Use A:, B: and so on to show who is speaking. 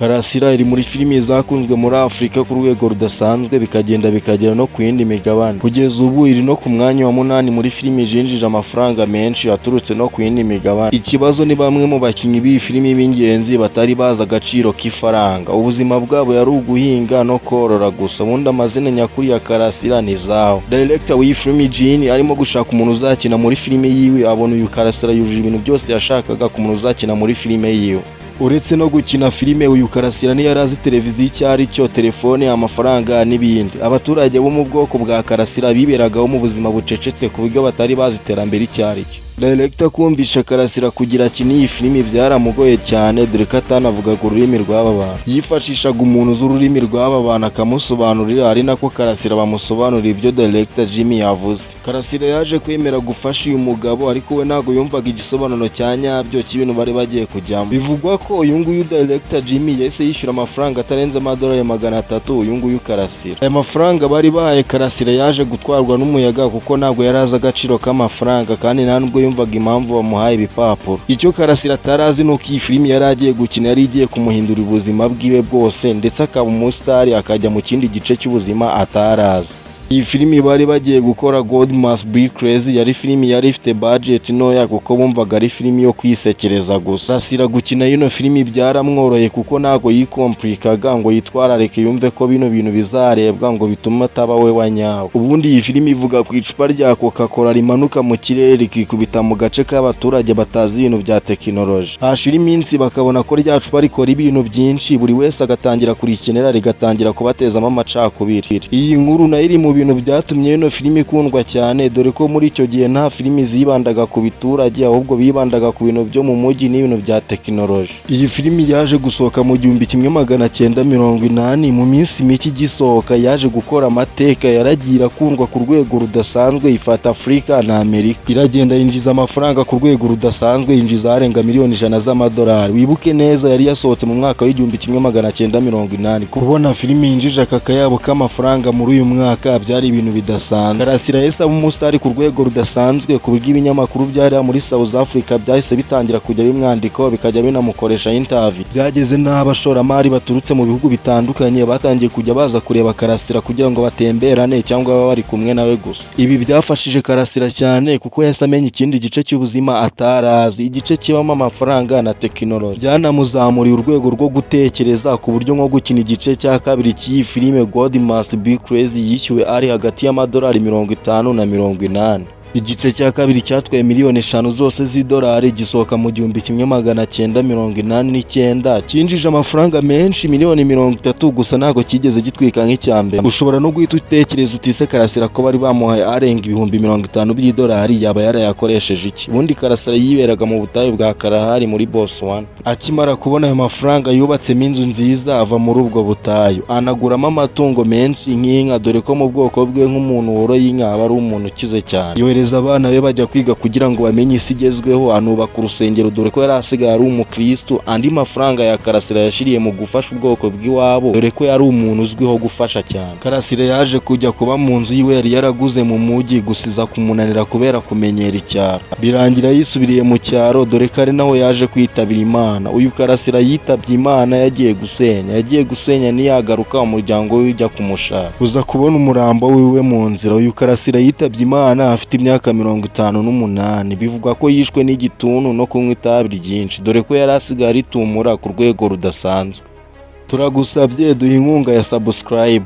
A: Karasira iri muri filimi zakunzwe muri Afurika ku rwego rudasanzwe, bikagenda bikagera no ku yindi migabane. Kugeza ubu iri no ku mwanya wa munani muri filimi zinjije amafaranga menshi aturutse no ku yindi migabane. Ikibazo ni bamwe mu bakinnyi b'iyi filimi b'ingenzi batari bazi agaciro k'ifaranga. Ubuzima bwabo yari uguhinga no korora gusa. Ubundi amazina nyakuri ya Karasira ni Zaho. Director w'iyi filimi, Jean, arimo gushaka umuntu uzakina muri filimi yiwe, abona uyu Karasira yujuje ibintu byose yashakaga ku muntu uzakina muri filime yiwe. Uretse no gukina filime, uyu Karasira ntiyari azi televiziyo icyo ari cyo, telefone, amafaranga n'ibindi. Abaturage bo mu bwoko bwa Karasira biberagaho mu buzima bucecetse, ku buryo batari bazi iterambere icyo ari cyo. Director kumvisha Karasira kugira akine iyi filimi byaramugoye cyane, dore ko atanavugaga ururimi rw'aba bantu. Yifashishaga umuntu uzi ururimi rw'aba bantu akamusobanurira, ari nako Karasira bamusobanurira ibyo Director Jimmy yavuze. Karasira yaje kwemera gufasha uyu mugabo, ariko we ntabwo yumvaga igisobanuro cya nyabyo cy'ibintu bari bagiye kujyamo. Bivugwa ko uyu nguyu Director Jimmy yahise yishyura amafaranga atarenze amadolari 300 uyu nguyu Karasira. Aya mafaranga bari bahaye Karasira yaje gutwarwa n'umuyaga, kuko ntabwo yari azi agaciro k'amafaranga kandi nta nubwo yumvaga impamvu bamuhaye ibipapuro. Icyo Karasira atari azi ni uko iyi filimi yari agiye gukina yari igiye kumuhindura ubuzima bwiwe bwose, ndetse akaba umusitari, akajya mu kindi gice cy'ubuzima atari azi. Iyi filimi bari bagiye gukora, God Must Be Crazy, yari filimi yari ifite budget ntoya, kuko bumvaga ari filimi yo kwisekereza gusa. Karasira gukina ino filimi byaramworoheye, kuko ntabwo yikomplikaga ngo yitwararike yumve ko bino bintu bizarebwa ngo bitume ataba we wa nyawe. Ubundi iyi filimi ivuga ku icupa rya Coca-Cola rimanuka mu kirere rikikubita mu gace k'abaturage batazi ibintu bya tekinoloji. Hashira iminsi bakabona ko rya cupa rikora ibintu byinshi, buri wese agatangira kurikenera, rigatangira kubatezamo amacakubiri. Iyi nkuru nayo iri mu bintu byatumye ino filimi ikundwa cyane, dore ko muri icyo gihe nta filimi zibandaga ku biturage, ahubwo bibandaga ku bintu byo mu mujyi n'ibintu bya tekinoloji. Iyi filimi yaje gusohoka mu 1980. Mu minsi mike igisohoka yaje gukora amateka, yaragiye irakundwa ku rwego rudasanzwe, ifata Afurika na Amerika, iragenda yinjiza amafaranga ku rwego rudasanzwe, yinjiza arenga miliyoni 100 z'amadolari. Wibuke neza, yari yasohotse mu mwaka w'1980. Kubona filimi yinjije aka kayabo k'amafaranga muri uyu mwaka byari ibintu bidasanzwe. Karasira yahise aba umusitari ku rwego rudasanzwe, ku buryo ibinyamakuru byari muri South Africa byahise bitangira kujya bimwandikaho, bikajya binamukoresha interview. Byageze n'aho abashoramari baturutse mu bihugu bitandukanye batangiye kujya baza kureba Karasira kugira ngo batemberane cyangwa babe bari kumwe nawe gusa. Ibi byafashije Karasira cyane, kuko yahise amenya ikindi gice cy'ubuzima atarazi, igice kibamo amafaranga na tekinoloji. Byanamuzamuriye urwego rwo gutekereza, ku buryo nko gukina igice cya kabiri cy'iyi filime God Must Be Crazy yishyuwe ari hagati y'amadolari 50 na 80. Igice cya kabiri cyatwaye miliyoni 5 zose z'idolari, gisohoka mu 1989, cyinjije amafaranga menshi, miliyoni 30 gusa. Ntabwo cyigeze gitwika nk'icya mbere. Ushobora no guhita utekereza uti: "Se Karasira ko bari bamuhaye arenga 50,000 by'idolari, yaba yarayakoresheje iki?" Ubundi Karasira yiberaga mu butayu bwa Kalahari muri Botswana. Akimara kubona ayo mafaranga, yubatsemo inzu nziza, ava muri ubwo butayu, anaguramo amatungo menshi nk'inka, dore ko mu bwoko bwe nk'umuntu woroye inka aba ari umuntu ukize cyane. Yohereza abana be bajya kwiga kugira ngo bamenye isi igezweho, anubaka urusengero, dore ko yari asigaye ari umukristo. Andi mafaranga ya Karasira yashiriye mu gufasha ubwoko bw'iwabo, dore ko yari umuntu uzwiho gufasha cyane. Karasira yaje kujya kuba mu nzu yiwe yari yaraguze mu mujyi, gusa iza kumunanira kubera kumenyera icyaro, birangira yisubiriye mu cyaro, dore ko ari naho yaje kwitabira Imana. Uyu Karasira yitabye Imana yagiye gusenya, yagiye gusenya ntiyagaruka. Umuryango we ujya kumushaka, uza kubona umurambo wiwe mu nzira. Uyu Karasira yitabye Imana afite imyaka 58. Bivugwa ko yishwe n'igituntu no kunywa itabi ryinshi, dore ko yari asigaye aritumura ku rwego rudasanzwe. Turagusabye, duha inkunga ya subscribe.